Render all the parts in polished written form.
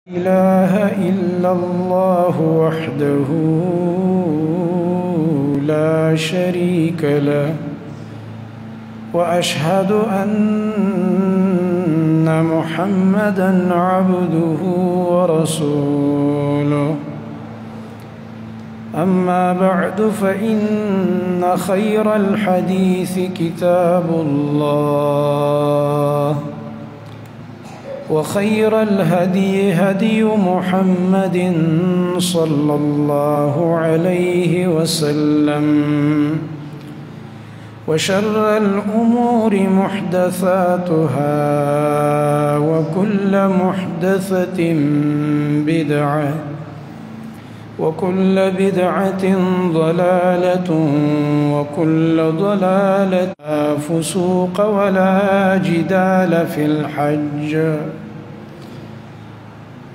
إله إلا الله وحده لا شريك له وأشهد أن محمدا عبده ورسوله. أما بعد، فإن خير الحديث كتاب الله، وخير الهدي هدي محمد صلى الله عليه وسلم، وشر الأمور محدثاتها، وكل محدثة بدعة، وكل بدعة ضلالة، وكل ضلالة فسوق ولا جدال في الحج.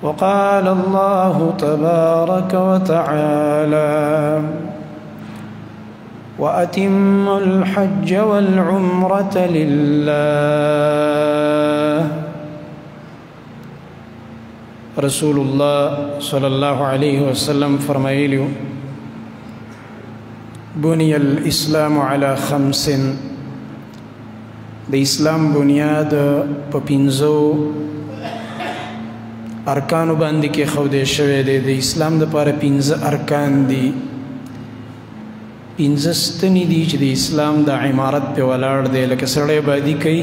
وقال الله تبارك وتعالى: وأتموا الحج والعمرة لله. رسول الله صلی الله علیه وسلم فرمایلی: بني الاسلام على خمس. د اسلام بنیاد په پنځو ارکانو باندې کې خودې شوی دی. د اسلام دپاره پنځه ارکان دي، پنځه ستنې دي چې د اسلام د عمارت په ولاړ دی. لکه سړی آبادي کوي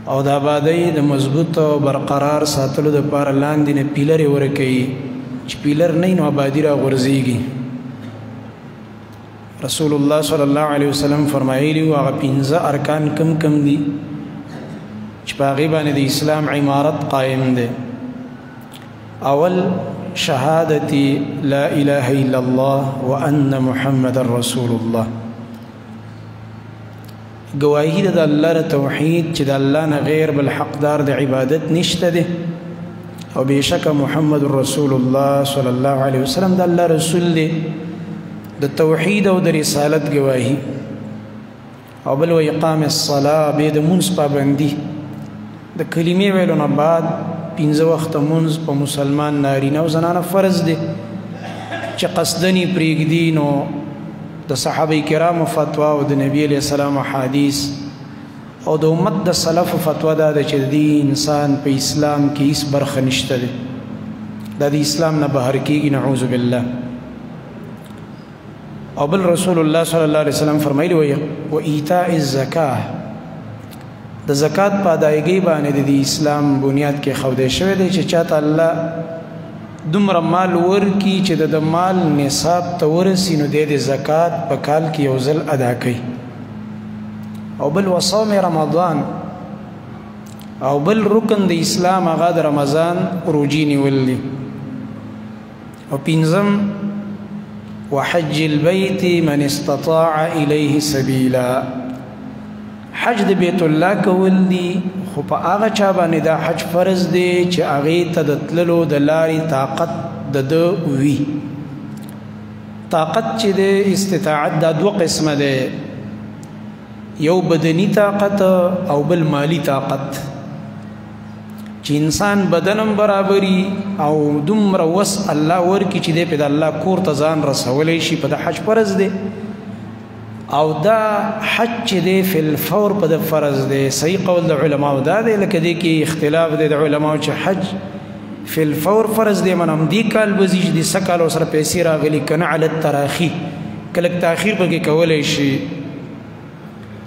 او د آبادۍ د مضبوط او برقرار ساتلو دپاره لاندې نه پیلر یې ورکوي، چې پیلر نه نو آبادي را غورځېږي. رسول الله صلی الله علیه وسلم فرمایلی وو هغه پنځه ارکان کم کم دي چې په هغې باندې د اسلام عمارت قایم دی. اول، شهادة لا إله إلا الله وأن محمد رسول الله. گواهی د الله د توحید چې د الله نه غیر بل حقدار د عبادت نشته دی، او بېشکه محمد رسول الله صلی الله علیه وسلم د الله رسول دی. د توحید او د رسالت گواهی. او بل و اقام الصلاة، به د مونځ پابندي. د کلمې ویلو نه بعد پنځه وخته مونځ په مسلمان نارینه او زنانه فرض دی، چې قصدنی پرېږدي نو د صحابه کرامو فتوا او د نبی علیه السلام احادیث او د امت د سلف فتوا دا ده چې د دې انسان په اسلام کې هیڅ برخه نشته دی، دا د اسلام نه بهر کېږي، نعوذ بالله. او بل رسول الله صلی الله علیه وسلم فرمایلی و ایتاء الزکاه، د زکات په ادایګۍ باندې د اسلام بنیاد کې ښودی شوی دی چې چاته الله دومره مال ورکي چې د مال نصاب ته ورسي نو دی د زکات په کال کې یو ځل ادا کوي. او بل وصوم رمضان، او بل رکن د اسلام هغه د رمضان روژې نیول دي. او پنځم، وحج البيت من استطاع إليه سبيلا. حج د بیت الله کول دي، خو په هغه چا باندې دا حج فرض دی چې هغې ته د تللو د لارې طاقت د ده وي. طاقت چې دی، استطاعت، دا دوه قسمه دی، یو بدني طاقت او بل مالی طاقت. چې انسان بدنم برابري او دومره وس الله ورکي چې دی په د الله کور ته ځان رسولی شي، په د حج فرض دی. او دا حج چې دی فی الفور په د فرض دی. صحیح قول د علماو دا دی، لکه دې کې اختلاف دی د علماو چې حج فی الفور فرض دی، من هم دې کال به ځي چې د سږ کال ورسره پیسې راغلي که نه علی التراخي، کله تاخیر پکې کولی شي.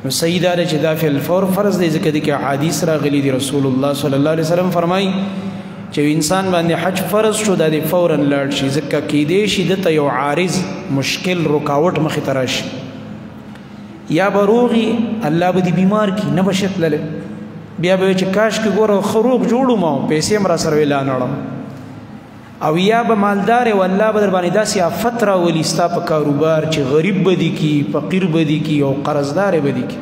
نو صحیح دا دی چې دا فی الفور فرض دی، ځکه دې کې احادیث راغلي دي. رسول الله صلی الله علیه وسلم فرمایي چې انسان باندې حج فرض شو دا دې فوراً لاړ شي، ځکه کیدی شي ده ته یو عارض مشکل رکاوټ مخې ته راشي، یا به روغي الله به دې بیمار کړي، نه به شي تللی، بیا به چې کاش کې ګوره ښه روغ جوړ وم او پیسې هم راسره وې لا نړم، او یا به مالدار او الله به در باندې داسې آفت راولي ستا په کاروبار چې غریب به دي کي، فقیر به دي کي او قرضدار به دي کي،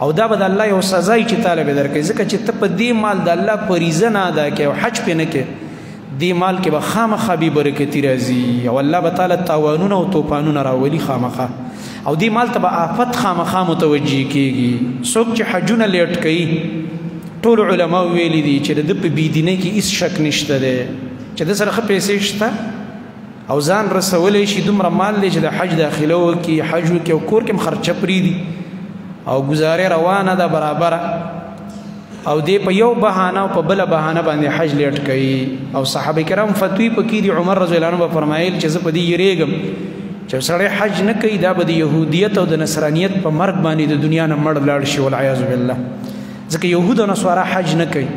او دا به د الله یو سزا چې تاله به درکوي، ځکه چې ته په دې مال د الله فریضه نه ادا کوې او حج پې نه کوې، دې مال کې به خامخا بې برکتي راځي او الله به تاله تاوانونه او توپانونه راولي خامخا، او دې مال ته به آفت خامخا متوجه کېږي. څوک چې حجونه لیټ کوي، ټول علما ویلي دي چې د په بيدینۍ کې هیڅ شک نشته دی، چې د سره ښه پیسې شته او ځان رسولی شي، دومره مال دی چې د حج داخله وکړي، حج وکړي او کور کې هم خرچه پرېږدي او ګزاره روانه ده برابره، او دی په یو بهانه او په بله بهانه باندې حج لیټ کوي. او صحابه کرام فتوی پکې دي، عمر رضی الله عنه به فرمایل چې زه په دې یریږم چې سړی حج نه کوي دا به د یهودیت او د نصرانیت په مرګ باندې د دنیا نه مړ لاړ شي، والعیاذ بالله. ځکه یهود او نصارا حج نه کوي،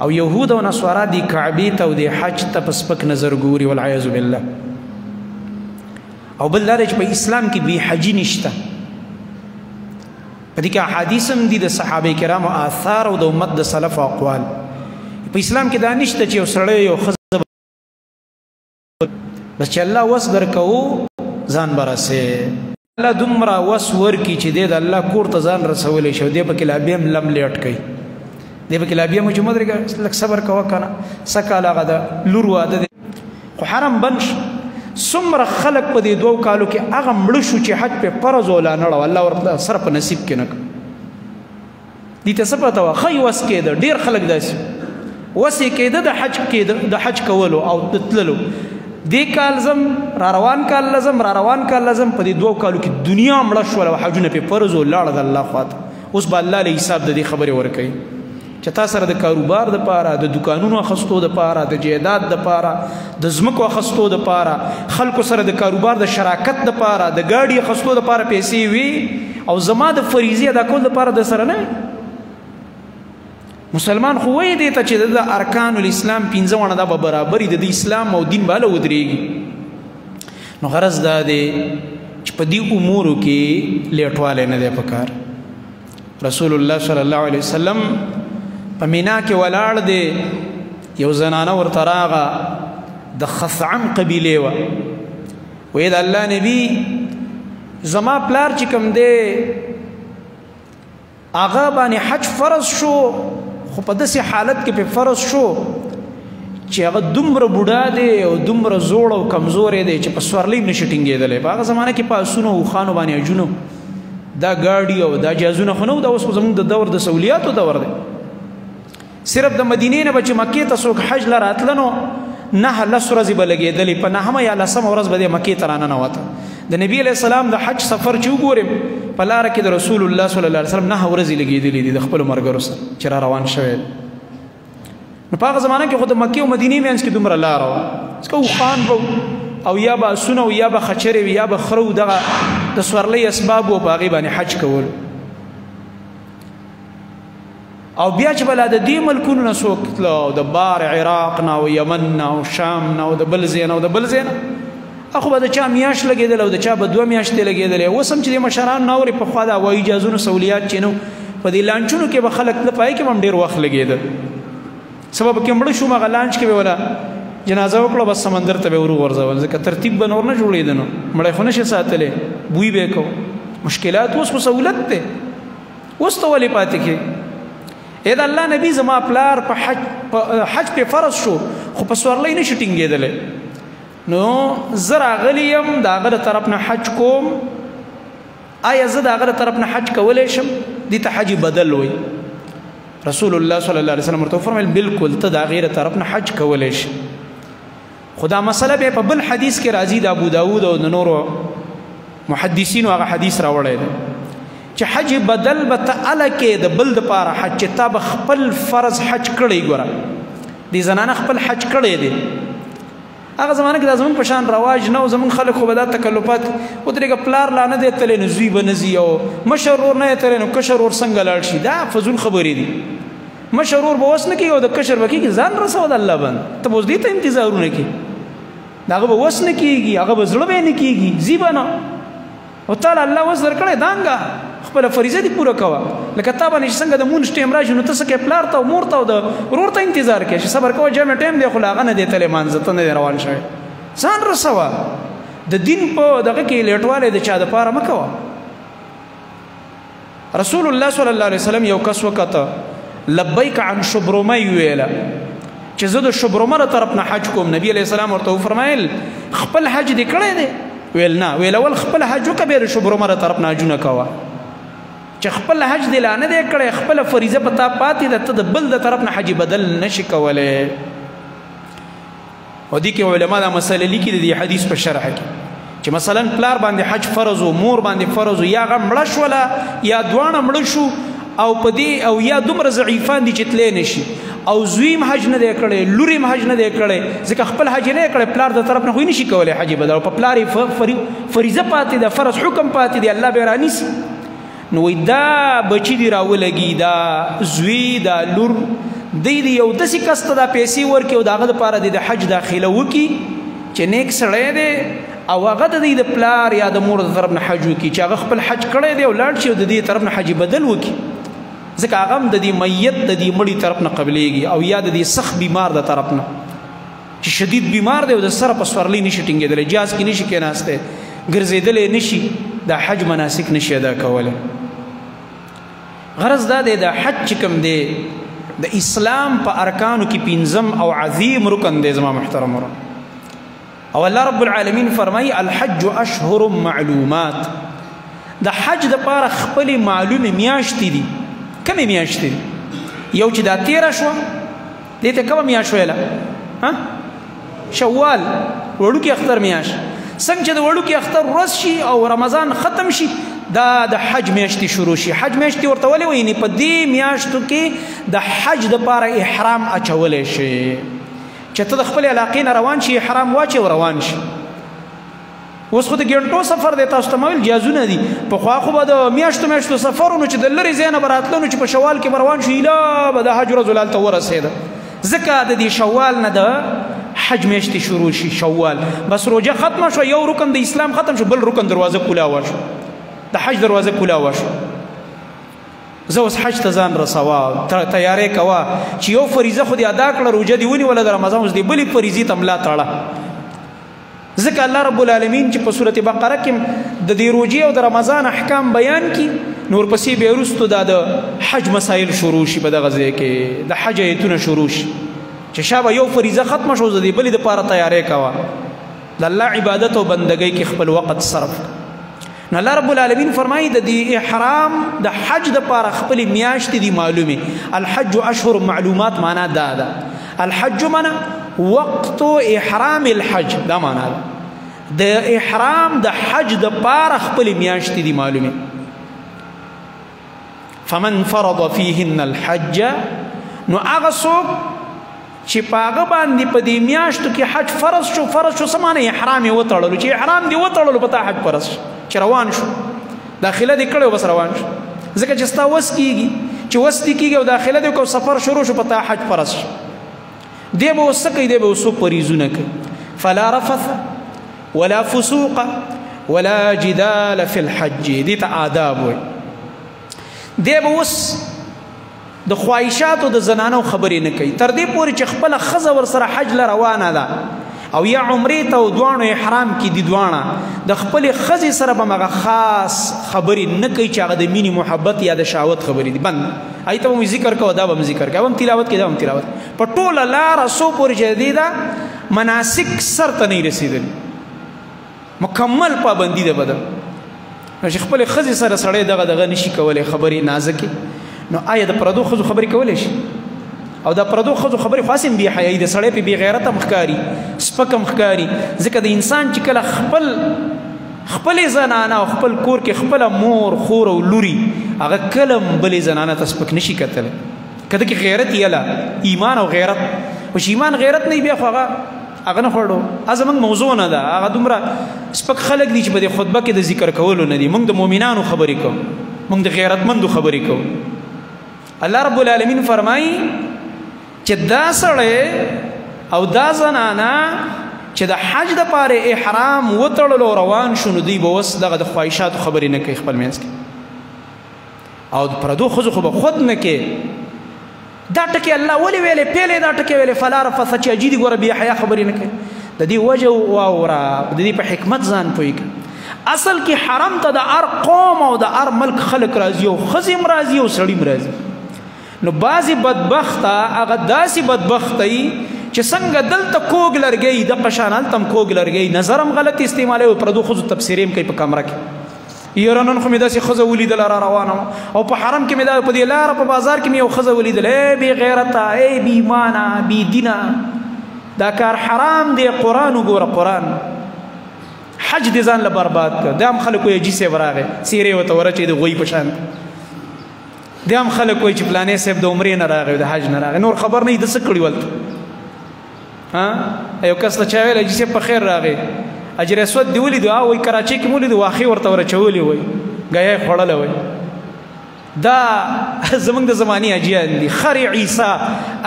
او یهود او نصارا د کعبې ته او د حج ته په سپک نظر ګوري، والعیاذ بالله. او بل دا چې په اسلام کې بې حجي نشته. په دې کې احادیث هم دي د صحابه کرامو آثار او د امت د سلف اقوال. په اسلام کې دا نشته چې یو سړی یو ښځه بس چې الله وس درکوو ځان به رسې، الله دومره وس ورکړي چې دی د الله کور ته ځان رسولی شي، او دی پکې لا بیا هم لم لیټ کوي، دی پکې لا بیا هم چې مدرګه لږ صبر کوه که نه، سږ کال هغه د لور واده دی خو حرم بند شو. څومره خلک په دې دوو کالو کې هغه مړه شو چې حج پې فرض و لا نه ړه، الله ورته سره په نصیب کې نه کړ. دې ته څه پته وه؟ ښه یې وس کېده، ډېر خلک داسې وس یې کېده د حج کېده، د حج کولو او د تللو. دې کال ځم، را روان کال لزم، را روان کال لزم، په دې دوو کالو کې دنیا مړه شوله او حجونه پې فرض و لاړه د الله خواته. اوس به الله له حساب د دې خبرې ورکوي چې تا سره د کاروبار د پاره، د دکانونو اخستو د پاره، د جیداد د پاره، د ځمکو اخستو د پاره، خلکو سره د کاروبار د شراکت د پاره، د ګاډي اخستو د پاره پیسې وي، او زما د فریضې ادا کول د پاره د سره نه. مسلمان خو وایي دې ته چې د ارکان الاسلام پنځه وڼه دا به برابري د اسلام او دین بالا ودرېږي. نو غرض دا دی چې په دې امورو کې لیټوالی نه دی پکار. رسول الله صلی الله علیه وسلم په مینا کې ولاړ دی، یو زنانه ورته راغه د خثعم قبیلې وه، ویې د الله نبی زما پلار چې کوم دی هغه باندې حج فرض شو، خو په داسې حالت کې په فرض شو چې هغه دومره بوډا دی او دومره زوړ او کمزوری دی چې په سورلۍ هم نشي ټینګېدلی. په هغه زمانه کې په اسونو او اوښانو باندې حجونو دا ګاډي او دا جهازونه خو نه وو، دا اوس خو زموږ د دور د سهولیاتو دور دی. صرف د مدینې نه به چې مکې ته څوک حج له راتله نو 9 لس ورځې به لګېدلې، په نهمه یا لسمه ورځ به دی مکې ته راننوته. د نبی علیه السلام د حج سفر چې وګورم په لاره کې د رسول الله صلی الله علیه وسلم 9 ورځې لګېدلې دي د خپلو ملګرو سره چې را روان شوی. نو په هغه زمانه کې خو د مکې او مدینې منځ کې دومره لاره وه، ځکه اوښان به او یا به اسونه او یا به خچرې وي یا به خره وو، دغه د سورلۍ اسباب وو، په هغې باندې حج کول. او بیا چې بلا د دې ملکونو نه څوک تله، او د بار عراق نه او یمن نه او شام نه او د بل ځای نه او د بل ځای نه، اخو به د چا میاشت لګېدله او د چا به 2 میاشتې لګېدلې. اوس هم چې د مشران نه اوري، پخوا د هوایي جهازونو سهولیات چې نه په دې لانچونو کې به خلک تله، په هغې کې به هم ډېر وخت لګېده. سبب کې مړه شو، هغه لانچ کې به ولا جنازه وکړه، بس سمندر ته به وروغورځول، ځکه ترتیب به نور نه جوړېده، نو مړی خو نه شي ساتلی، بوی به یې کو، مشکلات. اوس خو سهولت دی، اوس ته ولې پاتې کې؟ اې د الله نبی زما پلار په حج په فرض شو، خو په سورلۍ نه شي ټینګېدلی، نو زه راغلی یم د هغه د طرف نه حج کوم، آیا زه د هغه د طرف نه حج کولی شم؟ دې ته حج بدل وایي. رسول الله صلی الله علیه وسلم ورته وفرمایل بالکل ته د هغې د طرف نه حج کولی شې. خو دا مسله بیا په بل حدیث کې راځي، د ابو داود او د نورو محدثینو هغه حدیث راوړی دی چې حج بدل به ته اله کې د بل دپاره حج، چې تا به خپل فرض حج کړی. ګوره دې زنانه خپل حج کړی دی. هغه زمانه کې دا زمونږ په شان رواج نه و، زمونږ خلک خو به دا تکلفات ودرېږه، پلار لا نه دی تللی نو زوی به نه ځي، او مشر ورور نه دی تللی نو کشر ورور څنګه لاړ شي. دا فضول خبرې دي. مشر ورور به وس نه کوي او د کشر به کېږي، ځان رسوه د الله باندې، ته به اوس دې ته انتظارونه کوې، د هغه به وس نه کېږي، هغه به زړه به یې نه کېږي، ځي به نه. او تا له الله وس درکړی، دانګه خپله فریضه دې پوره کوه. لکه تا باندې چې څنګه د مونځ ټایم راشي نو ته څه کوې، پلار ته او مور ته او د ورور ته انتظار کوې چې صبر کوه جمع ټایم دی، خو له هغه نه دی تللی مانځه، ته نه دی روان شوی. ځان رسوه. د دین په دغه کې لیټوالی د چا دپاره مه کوه. رسول الله صلی الله علیه وسلم یو کس وکته، لبیک عن شبرمه ویله چې زه د شبرمه له طرف نه حج کوم. نبی علیه السلام ورته وفرمایل خپل حج دې کړی دی؟ ویل نه. ویل اول خپل حج وکړه، بیا د شبرمه له طرف نه حجونه کوه. چې خپل حج دی لا نه دی کړی، خپل فریضه په تا پاتې ده، ته د بل د طرف نه حج بدل نشي کولی. او دې کې علما دا مسله لیکي د دې حدیث په شرح کې چې مثلا پلار باندې حج فرض او مور باندې فرض، یا هغه مړه شوله یا دواړه مړه شو، او په دې او یا دومره ضعیفان دي چې تللی نشي، او زوی هم حج نه دی کړی، لور هم حج نه دی کړی، ځکه خپل حج نه کړی، پلار د طرف نه خو یې نشي کولی حج بدل، او په پلار یې فریضه پاتې ده، فرض حکم پاتې دی، الله به یې رانیسي. نو وایي دا بچي دې راولګي، دا زوی دا لور دی دی یو داسې کس ته دا پیسې ورکړي او د هغه دپاره دې د حج داخله وکړي چې نیک سړی دی، او هغه د دې د پلار یا د مور د طرف نه حج وکړي چې هغه خپل حج کړی دی او لاړ شي او د دې طرف نه حج بدل وکړي، ځکه هغه هم د دې میت د دې مړي طرف نه قبلېږي، او یا د دې سخت بیمار د طرف نه چې شدید بیمار دی او د سره په سورلۍ نشي ټینګېدلی، جاز کې نشي کېناستی، ګرځېدلی نشي، د حج مناسک نشي ادا کولی. غرض دا دی د حج چې کوم دی د اسلام په ارکانو کې پنځم او عظیم رکن دی زما محترم ورو. او الله رب العالمین فرمایي الحج اشهر معلومات، د حج د پاره خپلې معلومې میاشتې دي. کومې میاشتې دي؟ یو چې دا تېره شوه، دې ته کومه میاشت ویله؟ ها، شوال، وړوکي اختر میاشت. څنګه چې د وړوکي اختر ورځ شي او رمضان ختم شي، دا د حج میاشتې شروع شي. حج میاشتې ورته ولې وایي؟ په دې میاشتو کې د حج دپاره احرام اچولی شي، چې ته د خپلې علاقې نه روان شي، احرام واچې او روان شي. اوس خو د ګنټو سفر دی، تاسو ته ما ویل جهازونه دي، پخوا خو به د میاشتو میاشتو سفر و، نو چې د لرې ځای نه به راتلو، نو چې په شوال کې به روان شو، ایله به د حج ورځ هلته ورسېده. ځکه د دې شوال نه د حج میاشتې شروع شي. شوال بس روژه ختمه شوه، یو رکن د اسلام ختم شو، بل رکن دروازه کولاوه شو، د حج دروازه کولاوه شو. زه اوس حج ته ځان رسوه، تیاری کوه چې یو فریضه خو دې ادا کړه، روژه دې ونیوله د رمضان، اوس دې بلې فریضې ته ملا تړه. ځکه الله رب العالمین چې په سورة بقره کې د دې روژې او د رمضان احکام بیان کړي، نور پسې بیا وروسته دا د حج مسایل شروع شي، په دغه ځای کې د حج ایتونه شروع شي چې شابه یو فریضه ختمه شو، زه دې بلې دپاره تیاری کوه، د الله عبادت او بندګۍ کې خپل وخت صرف. نو الله رب العالمین فرمایي د دې احرام د حج دپاره خپلې میاشتې دي معلومې. الحج اشهر معلومات معنا دا ده، الحج معنا وقت احرام الحج، دا معنا ده د احرام د حج دپاره خپلې میاشتې دي معلومې. فمن فرض فيهن الحج، نو هغه څوک چې په هغه باندې په دې میاشتو کې حج فرض شو، فرض شو څه معنی؟ احرام یې وتړلو، چې احرام دې وتړلو په تا حج فرض شو، چې روان شو، داخله دې کړې بس روان شو، ځکه چې ستا وس کېږي، چې وس دې کېږي او داخله دې کو سفر شروع شو، په تا حج فرض شو. دی به اوس څه کوي؟ دی به اوس څو پریزونه کوي. فلا رفث ولا فسوق ولا جدال فی الحج، دې ته آداب وایي. دی به اوس د خواهشاتو د زنانو خبرې نه کوي، تر دې پورې چې خپله ښځه ورسره حج له روانه ده او یا عمرې ته او دواړو احرام کې دي، دواړه د خپلې ښځې سره به هغه خاص خبرې نه کوي چې هغه د مینې محبت یا د شهوت خبرې دي. بند هغې ته به مې ذکر کوه، دا به مې ذکر کوه، به هم تلاوت کوي، دا به هم تلاوت. په ټوله لاره څو پورې چې دی دا مناسک سر ته نه رسېدلي، مکمل پابندي ده بدن. نو چې خپلې ښځې سره سړی دغه دغه نشي کولی خبرې نازکې، نو آیا د پردو ښځو خبرې کولی شي؟ او د پردو ښځو خبرې خو هسې هم بې حیایي ده، سړی پرې بې غیرته هم ښکاري، سپک هم ښکاري. ځکه د انسان چې کله خپل خپلې زنانه او خپل کور کې خپله مور خور او لوري، هغه کله هم بلې زنانه ته سپک نشي کتلی. که ده کې غیرت یې له ایمان او غیرت، خو چې ایمان غیرت نه وي بیا خو هغه هغه نه خوړو. زموږ موضوع نه ده، هغه دومره سپک خلک دي چې په دې خطبه کې د ذکر کولو نه دي. موږ د مؤمنانو خبرې کوو، موږ د غیرتمندو خبرې کوو. الله رب العالمین فرمایي چې دا سړی او دا زنانه چې د حج دپاره احرام وتړلو روان شو، نو دوی به اوس دغه د خواهشاتو خبرې نه کوي خپل منځ کې، او د پردو ښځو خو به خود نه کوي. دا ټکی الله ولې ویلې؟ پیلې دا ټکی ویلې فلا رفث، چې حاجي دي ګوره بې حیا خبرې نه کوي. د دې وجه واوره، د دې په حکمت ځان پوه کړه. اصل کې حرم ته د هر قوم او د هر ملک خلک راځي، او ښځې هم راځي او سړي هم راځي. نو بعضې بدبخته هغه داسې بدبخته وي چې څنګه دلته کوږ لرګی دقه شان هلته هم کوږ لرګی، نظر هم غلط استعمالوي او پردو ښځو تبصرې هم کوي په کمره کې. یاره نن خو مې داسې ښځه ولیدله را روانه وه، او په حرم کې مې دا په دې لاره په بازار کې مې یو ښځه ولیدله، ای بې غیرته، ای بې ایمانه، بې دینه، دا کار حرام دی. قرآن وګوره، قرآن حج دې ځان له برباد کړ. دا هم خلک وایي حاجي صاحب راغی، څېرې ورته ورچې د غویي په شان. دا هم خلک وایي چې فلانی صاحب د عمرې نه راغی، د حج نه راغی، نور خبر نه د څه کړي ولته. ها یو کس ته چا ویل حاجي صاحب په خیر راغی، اجر اسود دی ولید، وایي کراچۍ کې مو ولید، واښې ورته ورچولي وایي، ګیا یې خوړله وایي. دا زمونږ د زمانې حاجیان دي. خر عیسی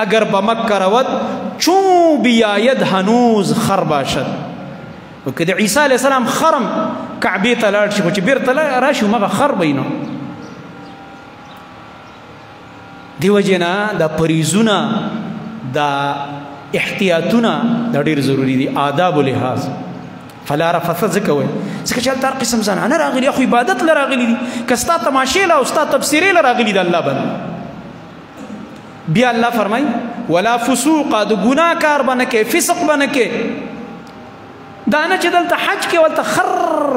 اگر به مکه رود چون بیاید هنوز خر باشد. که د عیسی علیه السلام خرم کعبې ته لاړ شي، خو چې بېرته راشي هماغه خر به وي. نو دې وجې نه دا پریزونه، دا احتیاطونه دا ډېر ضروري دي، آداب لحاظ. فلا رفث ځکه وایي، ځکه چې هلته هر قسم زنانه راغلي، خو عبادت له راغلي دي، که ستا تماشې له او ستا تبصرې له راغلي د الله بند. بیا الله فرمایي ولا فسوق، د ګناه کار به نه کوې، فسق به نه کوې. دا نه چې دلته حج کې ولته خر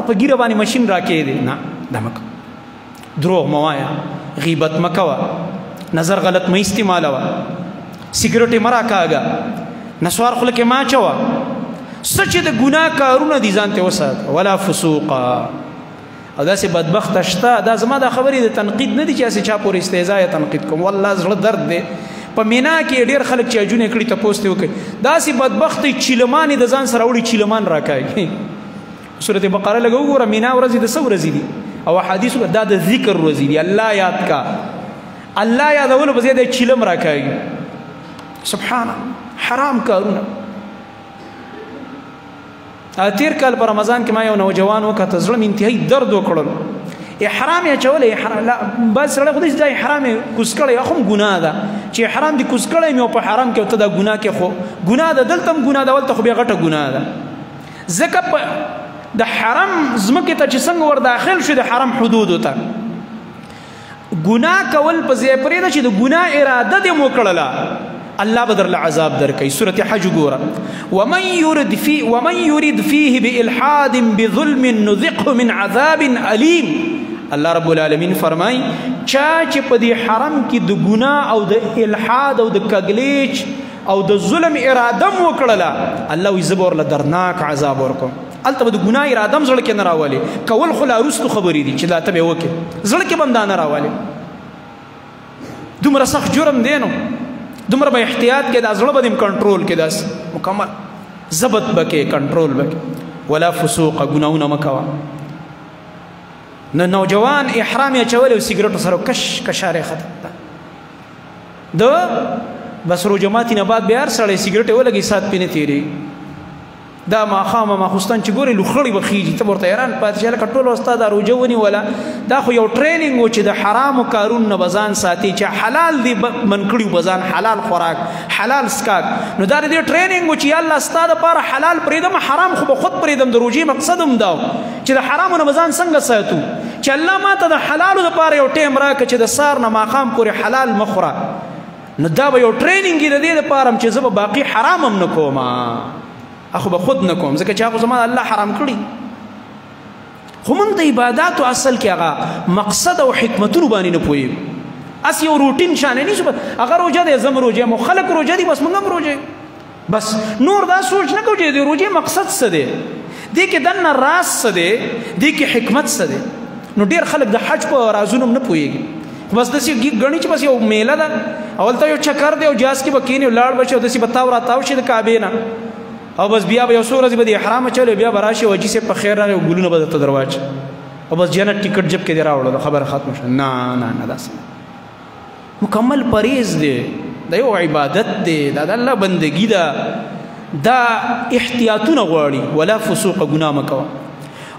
په ږیره باندې ماشین راکې دی، نه، دا مه کوه. دروغ مه وایه، غیبت مه کوه، نظر غلط مه استعمالوه، سګرټ یې مه راکاږه، نسوار خوله کې مه اچوه، څه چې د ګناه کارونه دي ځان ته وساته. ولا فسوقا. او داسې بدبخته شته، دا زما دا خبرې د تنقید نه دي چې هسې چا پورې استهزا یا تنقید کوم، والله زړه درد دی. په مینا کې ډېر خلک چې حجونه کړي تپوس ترې وکړي، داسې بدبخت دی چیلمان یې د ځان سره وړي، چیلمان راکاږي. سورة بقره لږه وګوره، مینا ورځې د څه ورځې دي او احادیث دا د ذکر ورځې دي، الله یاد کا، الله یادولو په ځای دی چیلم راکاږي. سبحان الله، حرام کارونه. تیر کال په رمضان کې ما یو نوجوان وکړ، زړه مې انتهایی درد وکړل. احرام یې اچولی، احرام لا بس سړی خو داسې دا احرام یې کوز کړی، هغه هم ګناه ده چې احرام دې کوز کړی مې او په حرام کې ته دا ګناه کې، خو ګناه ده، دلته هم ګناه ده، هلته خو بیا غټه ګناه ده. ځکه په د حرم ځمکې ته چې څنګه ور داخل شو د حرم حدودو ته، ګناه کول په ځای پرېږده چې د ګناه اراده دې مو کړله، الله به درله عذاب درکوي. سورة حج وګوره، ومن يرد فيه بإلحاد بظلم نذقه من عذاب أليم. الله رب العالمین فرمای چا چې په دې حرم کې د ګناه او د الحاد او د کګلیچ او د ظلم اراده مو وکړله، الله وایي زه به ورله درناک عذاب ورکوم. هلته به د ګناه اراده هم زړه کې نه راولي، کول خو لا وروستو خبرې دي چې دا ته به یې وکړې، زړه کې به هم دا نه راولي. دومره سخت جرم دی نو دومره به احتیاط کې، دا زړه به دې کنټرول کې، داسې مکمل ضبط به کې، کنټرول به کې. ولا فسوق، ګناهونه مه کوه. نو نوجوان احرام یې اچولی او سګرټو سره کش کشارې ختم ده. د بس روژه ماتي نه بعد بیا هر سړی سګرټ یې ولګوي، ساعت پرې نه تېرېږي. دا ماښام ماخوستن چې ګورې لوخړې به خېږي، ته به ورته حیران پاتې شې، لکه ټول ورځ تا دا روژه ونیوله. دا خو یو ټریننګ و چې د حرامو کارونو نه به ځان ساتي، چې حلال دې من کړي به ځان، حلال خوراک، حلال څښاک. نو دا د دې ټریننګ و چې یا الله ستا دپاره حلال پرېږدم، حرام خو به خود پرېږدم. د روژې مقصد هم دا و چې د حرامو نه به ځان څنګه ساتو، چې الله ما ته د حلالو دپاره یو ټایم راکړه چې د سهار نه ماښام پورې حلال مه خوره. نو دا به یو ټریننګ د دې دپاره هم چې زه به باقي حرام هم نه کوم، اخو به خود نه کوم، ځکه چې هغه زما الله حرام کړي. خو موږ د عباداتو اصل کې هغه مقصد او حکمتونو باندې نه پوهېږو، اس یو روټین شان نه شو. هغه روژه دی، زم روژه مو خلک روژه دي، بس موږ هم روژه، بس نور دا سوچ نه کوو چې د روژې مقصد څه دی، دې کې دننه راز څه دی، دې کې حکمت څه دی. نو ډېر خلک د حج په رازونو هم نه پوهېږي، بس داسې ګڼي چې بس یو میله ده، اول ته یو چکر دی او جاز کې به کښېني او لاړ به شي او داسې به تاو راتاو شي د کعبې نه، او بس بیا به یو څو ورځې به د احرام اچولی، بیا به راشي او حاجي صاحب په خیر راغی او ګلونه به درته درواچوي او بس جنت ټیکټ جب کې دې راوړلو، خبره ختمه شوه. نه نه نه، داسې مکمل پرهیز دی، دا یو عبادت دی، دا د الله بندګي ده، دا احتیاطونه غواړي. ولا فسوق، ګناه مه کوه.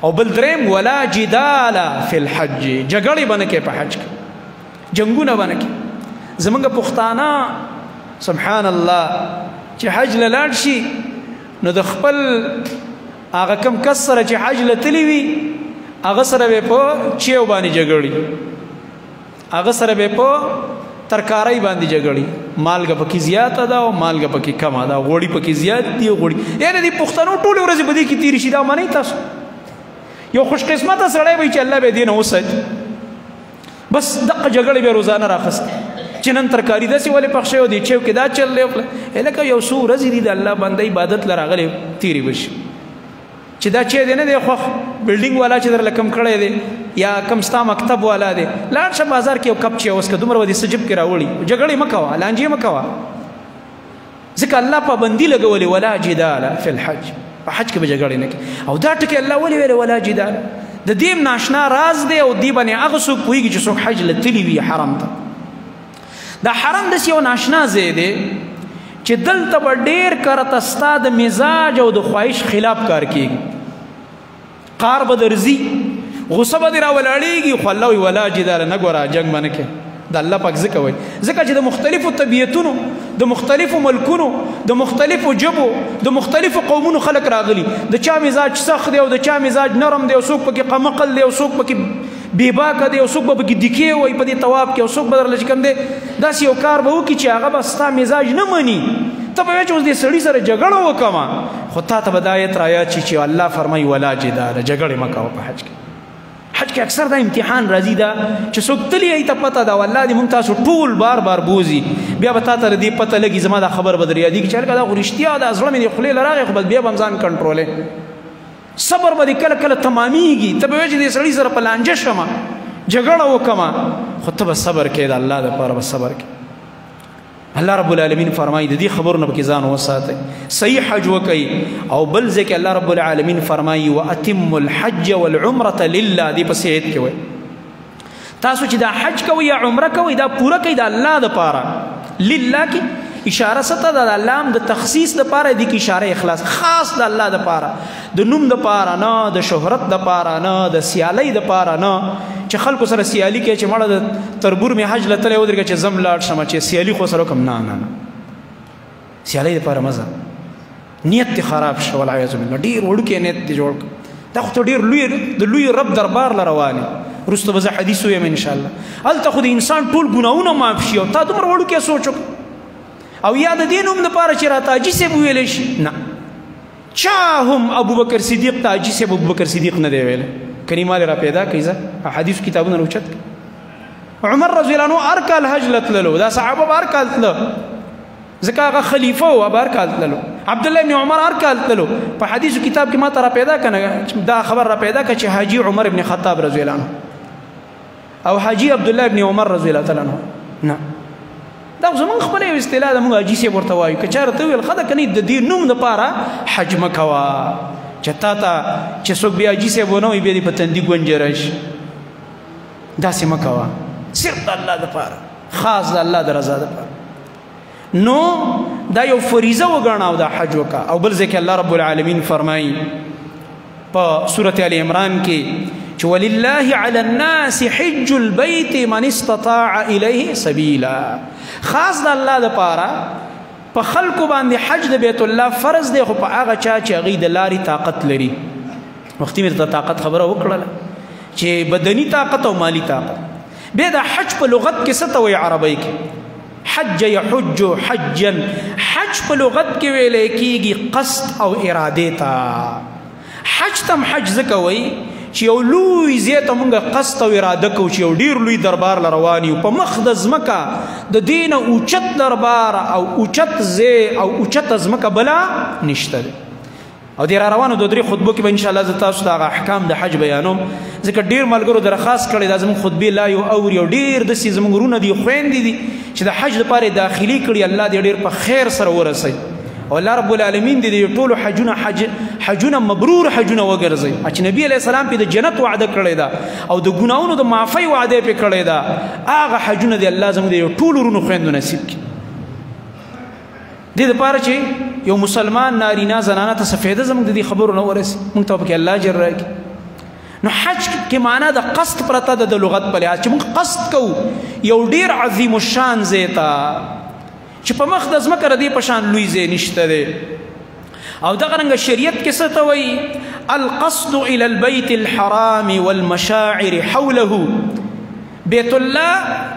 او بل دریم، ولا جدال فی الحج، جګړې به نه کوې په حج کې، جنګونه به نه کوې. زمونږ پښتانه سبحان الله چې حج له لاړ شي نو د خپل هغه کم کس سره چې حج له تللی وي هغه سره به په چیو باندې جګړي، هغه سره به په ترکارۍ باندې جګړي، مالګه پکې زیاته ده او مالګه پکې کمه ده، غوړي پکې زیات دي غوړي، یعنې د پښتنو ټولې ورځې په دې کې تېرې شي. دا منئ تاسو یو خوش قسمته سړی وي چې الله به دې نه وساتي. بس دغه جګړې به روزانه راخست چې نن ترکاری داسې ولې پخ شوی دی، چیو کې دا چل دی، لکه یو څو ورځې دي د الله بنده عبادت له راغلی تېرې به شي. چې دا چې دی نه دی خوښ، بلډینګ والا چې درله کم کړی دی یا کم ستا مکتب والا دی، لاړ شه بازار کې یو کپ چای وڅښه، دومره به دې څه جیب کې راوړي. جګړې مه کوه، لانجې مه کوه، ځکه الله پابندي لګولې ولا جدال فی الحج، په حج کې به جګړې نه کوي. او دا ټکی الله ولې ویلی ولا جدال؟ د دې ناشنا راز دی او دې باندې هغه څوک پوهېږي چې څوک حج له تللي وي حرم ته. دا حرم داسې یو ناشنا ځای دی چې دلته به ډېر کرته ستا د مزاج او د خواهش خلاف کار کېږي. قار به درځي، غصه به دې راولاړېږي، خو الله وایي ولا جدال، نه ګوره جنګ به نه کوې. د الله پاک ځکه وایي، ځکه چې د مختلفو طبیعتونو، د مختلفو ملکونو، د مختلفو ژبو، د مختلفو قومونو خلک راغلي. د چا مزاج سخت دی او د چا مزاج نرم دی، او څوک پکې قمقل دی او څوک پکې بېباکه دی او څوک به پکې دیکې وایي په دې طواف کې، او څوک به درله چې کوم دی داسې یو کار به وکړي چې هغه به ستا مزاج نه مني. ته به وایې چې اوس دې سړي سره جګړه وکړم، خو تا ته به دا آیت رایاد شي چې الله فرمایي ولا جدال، جګړې مه کوه په حج کې. حج کې اکثر دا امتحان راځي دا چې څوک تللی ای ته پته ده، والله دې مونږ تاسو ټول بار بار بوزي، بیا به تا ته دې پته لګي، زما دا خبر به در یادېږي چې هلکه دا خو رښتیا ده، زړه مې دې خولې له راغی، خو بس بیا به هم ځان کنټرولې. صبر به دې کله کله تمامېږي، ته به وایې چې دې سړي سره په لانجه شمه، جګړه وکړمه، خو ته به صبر کوې، د الله دپاره به صبر کوې. الله رب العالمین فرمایي د دې خبرو نه پکې ځان وساتئ، صحیح حج وکئ. او بل ځای کې الله رب العالمین فرمایي واتموا الحج والعمرة لله، دې په آیت کې وایي تاسو چې دا حج کوئ یا عمره کوئ دا پوره کوئ د الله دپاره. لله کې اشاره څه ته ده؟ د الله هم د تخصیص دپاره دې کې اشاره اخلاص، خاص د الله دپاره، د نوم دپاره نه، د شهرت دپاره نه، د سیالۍ دپاره نه، چې خلکو سره سیالي کوي چې مړه د تربور مې حج له تللی ودرېږه چې زم لاړ شم چې سیالي خو سره وکړم. نه نه نه، سیالۍ دپاره مه ځه، نیت دې خراب شه والعیاذ بالله، ډېر وړوکی نیت دې جوړ کړ، دا خو ته ډېر لوی د لوی رب دربار له روان یې. وروسته به زه حدیث ووایم انشاءالله. هلته خو د انسان ټول ګناهونه معاف شي او تا دومره وړوکی سوچ وکړ، او یا د دې نوم دپاره چې راته حاجي صاحب وویلی شي، نه، چا هم ابوبکر صدیق ته حاجي صاحب ابوبکر صدیق نه دی ویلی. کني مال را پیدا کوي، ځه احادیث کتابونه راوچت کړي. عمر رضی الله عنه هر کال حج له تللو، دا صحابه به هر کال تلو، ځکه هغه خلیفه و، به هر کال تللو. عبدالله ابن عمر هر کال تللو. په حدیثو کتاب کې ما ته را پیدا کنه دا خبر را پیدا کړه چې حاجي عمر ابن خطاب رضی الله عنه او حاجي عبدالله ابن عمر رضی الله تعالی عنه، نه، دا زمونږ خپله یو اصطلاح ده، مونږ حاجي صاحب ورته وایو. که چا راته وویل ښه ده که نه، د دې نوم دپاره حج مه کوه، چې تا ته چې څوک بیا حاجي صاحب ونه وایي بیا دې په تندي ګونجې راشي، داسې مه کوه، صرف د الله دپاره، خاص د الله د رضا دپاره. نو دا یو فریضه وګڼه او دا حج وکړه. او بل ځای کې الله رب العالمین فرمایي په سورة آل عمران کې چې ولله علی الناس حج البيت من استطاع الیه سبیلا، خاص د الله دپاره په خلکو باندې حج د بیت الله فرض دی، خو په هغه چا چې هغوی د لارې طاقت لري. وختي مې درته طاقت خبره وکړله چې بدني طاقت او مالي طاقت. بیا د حج په لغت کې څه ته وایي عربۍ کې؟ حج یحج حجا، حج په لغت کې ویلی کېږي قصد او ارادې ته. حج ته هم حج ځکه وایي چې یو لوی ځای ته مونږ قصد او اراده کوو، چې یو ډېر لوی دربار له روان یو، په مخ د ځمکه د دې نه اوچت دربار او اوچت ځای او اوچته ځمکه بله نشته دی. او دې را روانو دوه درې خطبو کې به انشاءالله زه تاسو ته هغه احکام د حج بیانوم، ځکه ډېر ملګرو درخواست کړی دا زموږ خطبې لا یو اوري، او ډېر داسې زموږ وروڼه دي خویندې دي چې د حج لپاره یې داخلي کړي، الله دې ډېر په خیر سره ورسوي، او الله رب العالمین دې د ټولو حجونه حجونه مبرور حجونه وګرځوي، چې نبی علیه السلام پې د جنت وعده کړې ده او د ګناهونو د معافۍ وعده یې پې کړې ده، هغه حجونه دې الله زموږ د ټولو وروڼو خویندو نصیب کړي. دې دپاره چې یو مسلمان نارینه زنانه ته څه فایده زموږ د دې خبرو نه ورسي، موږ ته پکې الله اجر راکړي. نو حج کې معنا د قصد پرته ده د لغت په لحاظ، چې موږ قصد کوو یو ډېر عظیم الشان ځای ته چې په مخ د ځمکه د دې په شان لوی ځای نشته دی. او دغه رنګه شریعت کې څه ته وایي؟ القصد الى البيت الحرام والمشاعر حوله، بیت الله